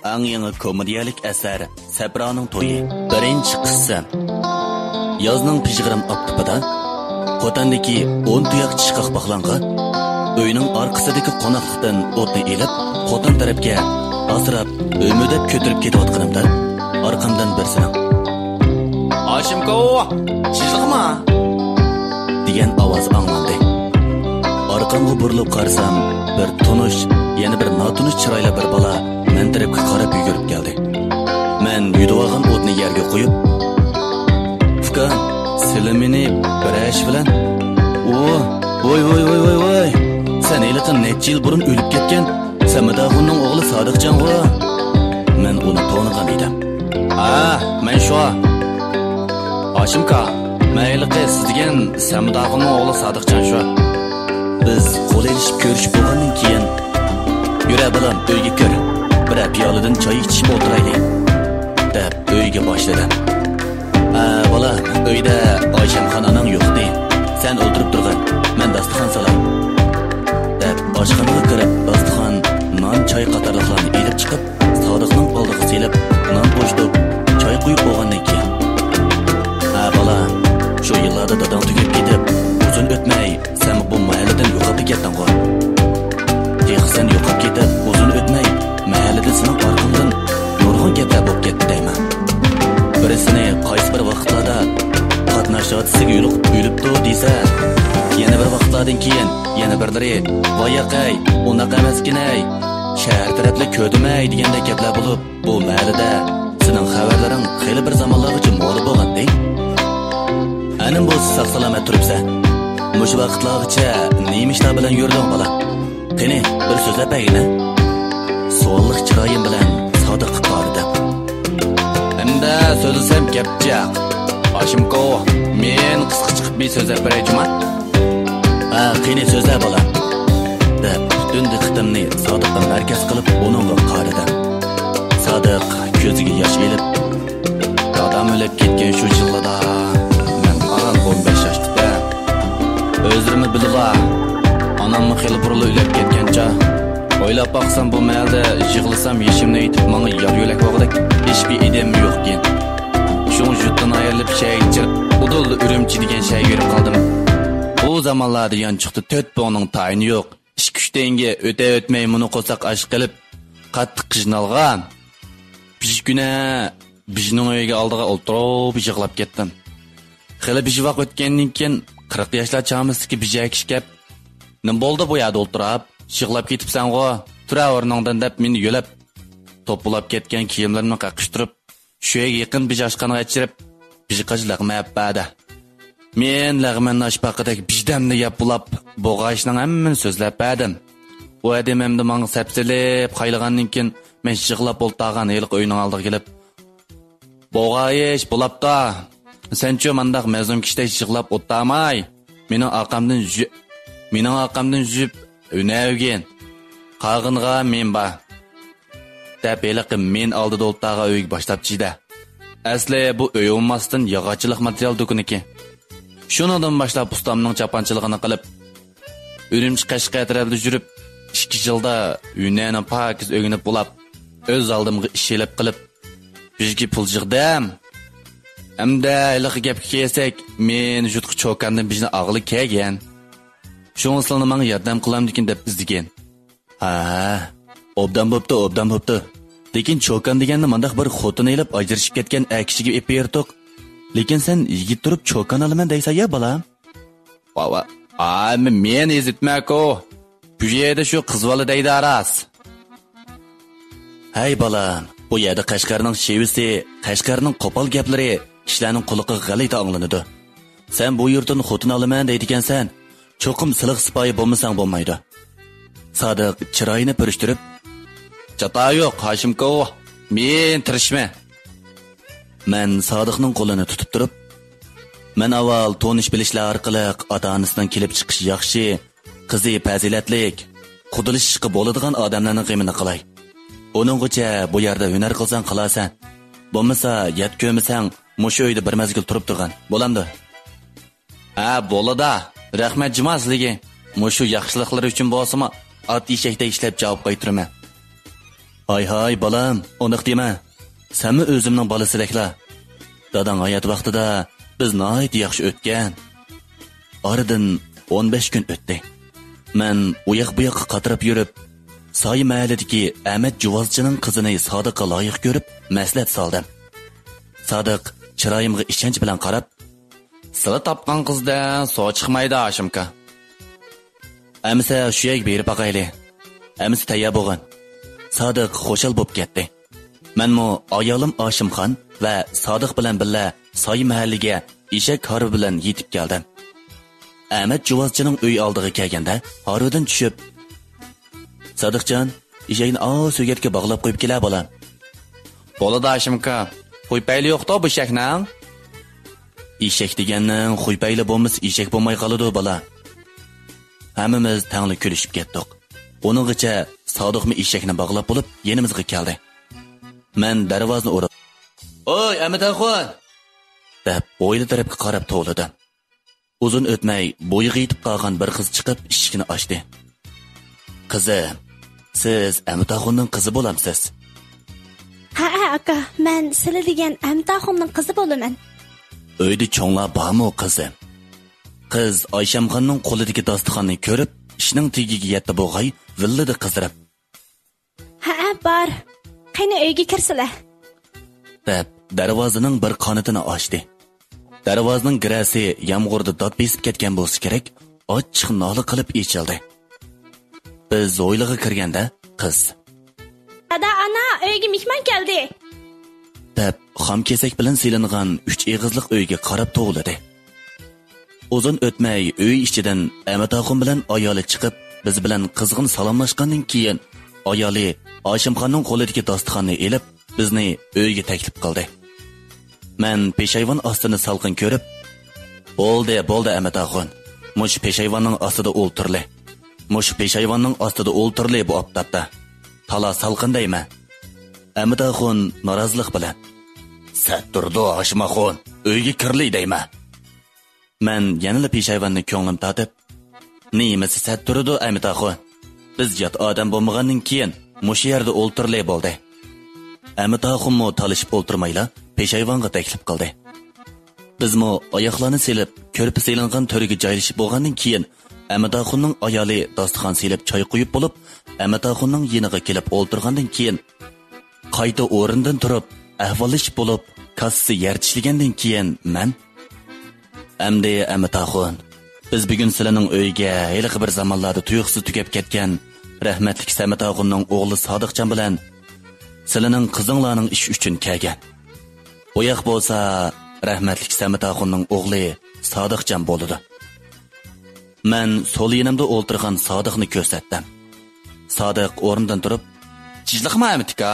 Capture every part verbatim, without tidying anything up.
ئەڭ يېڭى كومېدىيەلىك ئەسەر سەپرانىڭ تويى، بىرىنچى قىسىم. يازنىڭ پىژغىرىم ئاپتىپىدا خوتەندىكى ئون تۇياق چىشقاق باغلانغا ئۆينىڭ ئارقىسىدىكى قوناقلىقتىن ئوتنى ئېلىپ، خوتەن تەرەپكە ئاسراپ ئۆمۈدەپ كۆتۈرۈپ كېتىۋاتقىنىمدا، ئارقامدىن بىرسىنىڭ، «ھاشىمكو، چىزىقما!» دېگەن ئاۋاز ئاڭلاندى. ئارقامغا بۇرۇلۇپ قارىسام، بىر تونۇش، يەنە بىر ناتونۇش چىرايلىق بىر بالا مەن تەرەپكە قاراپ يۈگۈرۈپ كەلدى. مەن يۈدۈۋالغان ئوتنى يەرگە قويۇپ، «ئۇكا، سىلە مېنى بىر ئەش بىلەن.» «ئۇ، ۋاي، ۋاي، ۋاي، ۋاي، ۋاي! سەن ھېلىقى نەچچە يىل بۇرۇن ئۆلۈپ كەتكەن سەمىداغۇننىڭ ئوغلى سادىقجانغۇ؟» مەن ئۇنى تونۇغان ئىدىم. «ھە، مەن شۇ. ھاشىمكا، مەن ھېلىقى سىز دېگەن سەمىداغۇننىڭ ئوغلى سادىقجان شۇ.» بىز قول ئېلىشىپ كۆرۈشۈپ بولغاندىن كېيىن، «يۈرە بالام، ئۆيگە كىر، بىرەر پىيالىدىن چاي ئىچىشىپ ئولتۇرايلى» دەپ ئۆيگە باشلىدىم. «ئە، بالام، ئۆيدە ئايشەمخان ئاناڭ يوقتى. سەن ئولتۇرۇپ تۇرغىن، مەن داستىخان سالاي» دەپ ئاشخانىغا كىرىپ، داستىخان، نان، چاي قاتارلىقلارنى ئېلىپ چىقىپ، سادىقنىڭ ئالدىغا سېلىپ، نان قوشتۇپ، چاي قۇيۇپ بولغاندىن كېيىن، «ھە، بالام، شۇ يىللاردا داداڭ تۈگەپ كېتىپ، ئۇزۇن ئۆتمەي سەن بۇ مەھەللىدىن يوقاپلا كەتتىڭغۇ؟ تېخى سەن يوقاپ كېتىپ ئۇزۇن ئۆتمەي، مەھەللىدە سېنىڭ ئارقاڭدىن نۇرغۇن گەپلەر بولۇپ كەتتى» دەيمەن. بىرسىنى قايسى بىر ۋاقىتلاردا قاتناش ھادىسىسىگە يولۇقۇپ ئۆلۈپتۇ دېسە، يەنە بىر ۋاقىتلاردىن كېيىن يەنە بىرلىرى، «ۋاياقەي، ئۇنداق ئەمەسكىنەي، شەھەر تەرەپلەر كۆردۈمەي» دېگەندەك گەپلەر بولۇپ، بۇ مەھەللىدە سېنىڭ خەۋەرلىرىڭ خېلى بىر زامانلارغىچە مورا بولغانتى. ئەنە بولسا ساق-سالامەت تۇرۇپسەن. مۇشۇ ۋاقىتلارغىچە نېمە ئىشلار بىلەن يۈردۈڭ، بالام؟ قېنى، بىر سۆزلەپ بەرگىنە. سوئاللىق چىرايىم بىلەن سادىققا قارىدىم. ئەمدى سۆزلىسەم گەپ جىق. ھاشىمكو، مەن قىسقا چىقىپ بىر سۆزلەپ بېرەي جۇما. ھە، قېنى سۆزلە، بالام. دەپ، پۈتۈن دىققىتىمنى سادىققا مەركەز قىلىپ، ئۇنىڭغا قارىدىم. سادىق كۆزىگە ياش ئېلىپ، دادام ئۆلۈپ كەتكەن شۇ يىللىدا مەن ئاران ئون بەش ياشتىكەن. ئۆزلىرىمۇ بىلىلا، ئاناممۇ خېلى بۇرۇنلا ئۆلۈپ كەتكەنچە. ئويلاپ باقسام، بۇ مەھەلدە يىغلىسام يېشىمنى ئېيتىپ ماڭا يار يۆلەك بولغۇدەك ھېچبىر ئادەممۇ يوقكەن. شۇڭا يۇرتتىن ئايرىلىپ شەھەرگە چىقىپ، ئۇدۇللا ئۈرۈمچى دېگەن شەھەرگە بېرىپ قالدىم. ئۇ زامانلاردا يانچۇقتا تۆت پۇڭنىڭ تايىنى يوق. ئىككى-ئۈچ تەڭگە ئۆتە-ئۆتمەي مۇنۇ قورساق ئاچ قىلىپ، قاتتىق قىينالغان. بىر كۈنى بىژىنىڭ ئۆيىگە ئالدىغا ئولتۇرۇپ يىغلاپ كەتتىم. خېلى بىر ۋاق ئۆتكەندىن كېيىن، قىرىق ياشلار چامىسىدىكى بىر ئەر كىشى كەپ، «نېمە بولدى بۇ يەردە ئولتۇرۇپ؟ يىغلاپ كېتىپسەنغۇ؟ تۇرە ئورنۇڭدىن» دەپ مېنى يۆلەپ، توپىلاپ كەتكەن كىيىملىرىمنى قېقىشتۇرۇپ، شۇ يەرگە يېقىن بىر ئاشخانىغا ئەچىرىپ، بىر قاچا لەغمەن ئەپ بەردى. مەن لەغمەننى ئاشپاقىدەك بىردەمدە يەپ بولاپ، بولغاچنىڭ ھەممىنى سۆزلەپ بەردىم. ئۇ ئادەم ئەمدى ماڭا سەپسېلىپ خايلىغاندىن كېيىن، مەن يىغلاپ ئولتۇرغان ھېلىقى ئۆينىڭ ئالدىغا كېلىپ، «بولغايىش بولاپتا. سەنچۇ مانداق مەزلۇم كىشىدەك يىغلاپ ئولتۇرماي، مېنىڭ ئارقامدىن يۈ-، مېنىڭ ئارقامدىن يۈزۈپ ئۆنەۋېرگىن. قالغىنىغا مەن بار» دەپ، ھېلىقى مەن ئالدىدا ئولتۇرغان ئۆيگە باشلاپ چىدە. ئەسلى بۇ ئۆي بولماستىن ياغاچچىلىق ماتېرىيال دۇكىنىكى. شۇنىڭدىن باشلاپ ئۇستامنىڭ چاپانچىلىقىنى قىلىپ، ئۈرۈمچى، قەشقەر تەرەپلەر يۈرۈپ، ئىككى يىلدا ھۈنەرنى پاكىز ئۆگىنىپ بولاپ، ئۆز ئالدىمغا ئىش ئېلىپ قىلىپ، بىزگە پۇل يىغدىم. ئەمدى ھېلىقى گەپكە كەلسەك، مېنى يۇرتقا چوكاندىن بىزنى ئاغىلى كەلگەن. شۇڭا سىلىنى ماڭا ياردەم قىلامدىكىن دەپ ئىزدىگەن. ھە، ئوبدان بوپتۇ، ئوبدان بوپتۇ. لېكىن چوكان دېگەننى مانداق بىر خوتۇن ئېلىپ ئاجرىشىپ كەتكەن ئەر كىشىگە ئېلىپ بېرىتۇق. لېكىن سەن يىگىت تۇرۇپ چوكان ئالىمەن دەيسەن يا، بالام؟ ۋا، ۋا، ئا، مەن ئېزىتمەكۇ. بۇ يەردە شۇ قىز بالا دەيدۇ راست. ھەي بالام، بۇ يەردە قەشقەرنىڭ شېۋىسى، قەشقەرنىڭ قوپال گەپلىرى كىشىلەرنىڭ قۇلىقىغا غەلىتە ئاڭلىنىدۇ. سەن بۇ يۇرتتىن خوتۇن ئالىمەن دەيدىكەنسەن، چوقۇم سىلىق سىپايى بولمىساڭ بولمايدۇ. سادىق چىرايىنى پۈرۈشتۈرۈپ، چاتا يوق، ھاشىمكو، مەن تىرىشمەن. مەن سادىقنىڭ قولىنى تۇتۇپ تۇرۇپ، مەن ئاۋۋال تونۇش بىلىشلەر ئارقىلىق ئاتا-ئانىسىنىڭ كېلىپ چىقىشى ياخشى، قىزى پەزىلەتلىك، قۇدىلىشىشقا بولىدىغان ئادەملەرنىڭ غېمىنى قىلاي. ئۇنىڭغىچە بۇ يەردە ھۈنەر قىلساڭ قىلارسەن. بولمىسا يات كۆرمىسەڭ، مۇشۇ ئۆيدە بىر مەزگىل تۇرۇپ تۇرغىن. بولامدۇ؟ ھە، بولىدۇ. رەھمەت جۇما سىلىگە. مۇشۇ ياخشىلىقلىرى ئۈچۈن بولسىمۇ، ئات ئېشەكتەك ئىشلەپ جاۋاب قايتۇرىمەن. ھاي ھاي بالام، ئۇنداق دېمە. سەنمۇ ئۆزۈمنىڭ بالىسىدەكلا. داداڭ ھايات ۋاقتىدا بىز ناھايىتى ياخشى ئۆتكەن. ئارىدىن ئون بەش كۈن ئۆتتى. مەن ئۇ ياق بۇ ياققا قاتراپ يۈرۈپ، سايە مەھەللىدىكى ئەمەت جۇۋازچىنىڭ قىزىنى سادىققا لايىق كۆرۈپ مەسلىھەت سالدىم. سادىق چىرايىمغا ئىشەنچ بىلەن قاراپ، سىلى تاپقان قىزدا سۇ چىقمايدۇ، ھاشىمكا. ئەمىسە شۇ يەرگە بېرىپ باقايلى. ئەمىسە تەييار بولغىن. سادىق خۇشال بولۇپ كەتتى. مەنمۇ ئايالىم ئاشىمخان ۋە سادىق بىلەن بىللە سايە مەھەللىگە ئېشەك ھارۋا بىلەن يېتىپ كەلدىم. ئەمەت جۇۋازچىنىڭ ئۆي ئالدىغا كەلگەندە ھارۋىدىن چۈشۈپ، سادىقجان، ئېشەكنى ئاۋۇ سۆگەتكە باغلاپ قويۇپ كېلە، بالام. بولىدۇ، ھاشىمكا. خۇيپەيلى يوقتۇ بۇ ئېشەكنىڭ؟ ئېشەك دېگەننىڭ خۇيپەيلى بولمىسا ئېشەك بولماي قالىدۇ، بالا. ھەممىمىز تەڭلا كۈلۈشۈپ كەتتۇق. ئۇنىڭغىچە سادىقمۇ ئېشەكنى باغلاپ بولۇپ يېنىمىزغا كەلدى. مەن دەرۋازىنى ئۇرۇپ، «ۋوي، ئەمەت ئاخۇن!» دەپ ھويلا تەرەپكە قاراپ توۋلىدىم. ئۇزۇن ئۆتمەي بويىغا يېتىپ قالغان بىر قىز چىقىپ ئىشىكنى ئاچتى. «قىزىم، سىز ئەمىت ئاخۇننىڭ قىزى بولامسىز؟» «ھەئە، ئاكا، مەن سىلى دېگەن ئەمىت ئاخۇننىڭ قىزى بولىمەن.» «ئۆيدە چوڭلار بارمۇ، قىزىم؟» قىز ئايشەمخاننىڭ قولىدىكى داستىخاننى كۆرۈپ، ئىشنىڭ تېگىگە يەتتى بوغاي، ۋىللىدى قىزىرىپ. «ھەئە، بار. قېنى، ئۆيگە كىرسىلە.» دەپ، دەرۋازىنىڭ بىر قانىتىنى ئاچتى. دەرۋازىنىڭ گىرەسى يامغۇردا دات بېسىپ كەتكەن بولسا كېرەك، ئاچچىق نالە قىلىپ ئېچىلدى. بىز ھويلىغا كىرگەندە، قىز، «دادا، ئانا، ئۆيگە مېھمان كەلدى.» دەپ، خام كېسەك بىلەن سېلىنغان ئۈچ ئېغىزلىق ئۆيگە قاراپ توۋلىدى. ئۇزۇن ئۆتمەي ئۆي ئىچىدىن ئەمەت ئاخۇن بىلەن ئايالى چىقىپ، بىز بىلەن قىزغىن سالاملاشقاندىن كېيىن، ئايالى ھاشىمخاننىڭ قولىدىكى داستىخاننى ئېلىپ، بىزنى ئۆيگە تەكلىپ قىلدى. مەن پېشايۋان ئاستىنى سالقىن كۆرۈپ، «بولدى، بولدى، ئەمەت ئاخۇن. مۇشۇ پېشايۋاننىڭ ئاستىدا ئولتۇرلى. مۇشۇ پېشايۋاننىڭ ئاستىدا ئولتۇرلى بۇ ئاپتاپتا. تالا سالقىن دەيمەن.» ئەمەت ئاخۇن نارازىلىق بىلەن، «سەت تۇرىدۇ، ھاشىم ئاخۇن. ئۆيگە كىرلى دەيمەن.» مەن يەنىلا پېشايۋاننى كۆڭلۈم تارتىپ، «نېمىسى سەت تۇرىدۇ، ئەمىت ئاخۇن؟ بىز يات ئادەم بولمىغاندىن كېيىن مۇشۇ يەردە ئولتۇرلى بولدى.» ئەمىت ئاخۇنمۇ تالىشىپ ئولتۇرمايلا پېشايۋانغا تەكلىپ قىلدى. بىزمۇ ئاياقلارنى سېلىپ، كۆرپە سېلىنغان تۆرگە جايلىشىپ بولغاندىن كېيىن، ئەمىت ئاخۇننىڭ ئايالى داستىخان سېلىپ چاي قۇيۇپ بولۇپ، ئەمىت ئاخۇننىڭ يېنىغا كېلىپ ئولتۇرغاندىن كېيىن، قايتا ئورنىدىن تۇرۇپ، ئەھۋاللىشىپ بولۇپ، كاسىسى يەر چىشلىگەندىن كېيىن مەن، «ئەمدى ئەمىت ئاخۇن، بىز بۈگۈن سىلىنىڭ ئۆيىگە ھېلىقى بىر زامانلاردا تۇيۇقسىز تۈگەپ كەتكەن رەھمەتلىك سەمەت ئاخۇننىڭ ئوغلى سادىقجان بىلەن سىلىنىڭ قىزىڭلارنىڭ ئىشى ئۈچۈن كەلگەن. بۇ ياق بولسا رەھمەتلىك سەمەت ئاخۇننىڭ ئوغلى سادىقجان بولىدۇ.» مەن سول يېنىمدا ئولتۇرغان سادىقنى كۆرسەتتىم. سادىق ئورنىدىن تۇرۇپ، «تىنچلىقمۇ، ئەمىتىكا؟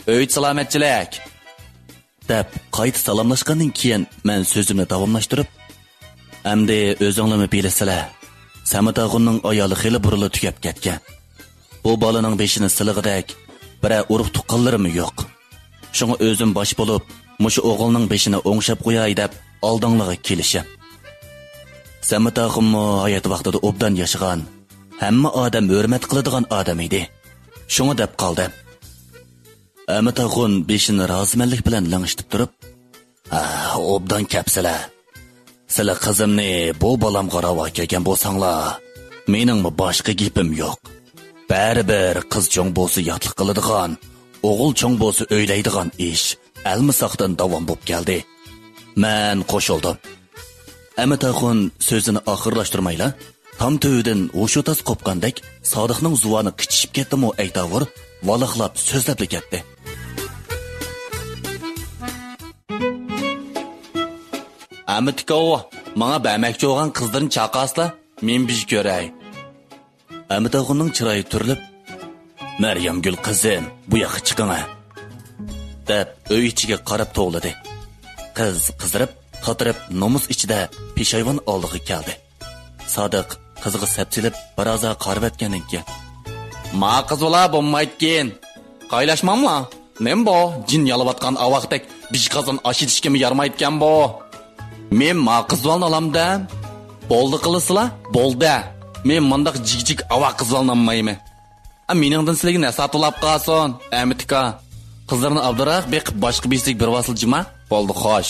ئۆيدە سالامەتچىلىك!» دەپ قايتا سالاملاشقاندىن كېيىن، مەن سۆزۈمنى داۋاملاشتۇرۇپ، «ئەمدى ئۆزۈڭلارمۇ بىلىسىلەر، سەمەت ئاخۇننىڭ ئايالى خېلى بۇرۇنلا تۈگەپ كەتكەن. بۇ بالىنىڭ بېشىنى سىلىغۇدەك بىرەر ئۇرۇق تۇغقانلىرىمۇ يوق. شۇڭا ئۆزۈم باش بولۇپ، مۇشۇ ئوغۇلنىڭ بېشىنى ئوڭشاپ قوياي دەپ ئالدىڭلارغا كېلىشىم.» سەمەت ئاخۇنمۇ ھايات ۋاقتىدا ئوبدان ياشىغان، ھەممە ئادەم ھۆرمەت قىلىدىغان ئادەم ئىدى. شۇڭا دەپ قالدىم. ئەمەت ئاخۇن بېشىنى رازىمەنلىك بىلەن لىڭشىتىپ تۇرۇپ، «ھە، ئوبدان كەپسىلە. سىلە قىزىمنى بۇ بالامغا راۋا كەلگەن بولساڭلار، مېنىڭمۇ باشقا گېپىم يوق. بەرىبىر قىز چوڭ بولسا ياتلىق قىلىدىغان، ئوغۇل چوڭ بولسا ئۆيلەيدىغان ئىش ئەلمىساقتىن داۋام بوپ كەلدى.» مەن قوشۇلدۇم. ئەمەت ئاخۇن سۆزىنى ئاخىرلاشتۇرمايلا، تام تۈۋىدىن ھوشۇ تاس قوپقاندەك سادىقنىڭ زۇۋانى قىچىشىپ كەتتىمۇ ئەيتاۋۇر، ۋالاقلاپ سۆزلەپلا كەتتى. ئەمىتىكوۋ، ماڭا بەرمەكچى بولغان قىزلىرىنى چاقاسلا، مەن بىر كۆرەي. ئەمىتاخۇننىڭ چىرايى تۈرۈلۈپ، «مەريەمگۈل قىزىم، بۇ ياققا چىقىڭە!» دەپ ئۆي ئىچىگە قاراپ توۋلىدى. قىز قىزىرىپ، تاتىرىپ نومۇس ئىچىدە پېشايۋان ئالدىغا كەلدى. سادىق قىزغا سەپسېلىپ بىر ھازا قارىۋەتكەندىن كېيىن، «ما قىز بالا بولمايدىكىن. قايلاشماڭلا. نېمە بۇ؟ جىن يالاۋاتقان ئاۋاقتەك بىش قازان ئاش ئېتىشكىمۇ يارىمايدىكەن بۇ. مەن ما قىز بالىنى ئالامدە؟» «بولدى قىلىسىلا، بولدى. مەن مانداق جىگجىگ ئاۋاق قىز بالىنى ئالمايمەن.» ئا، مېنىڭدىن سىلىگە نەسا تولاپ قالسۇن. ئەمىتىكا، قىزلارنى ئابدۇراق بېقىپ، باشقا بىسىگە بېرىۋالسىلا جۇما. بولدى، خوش.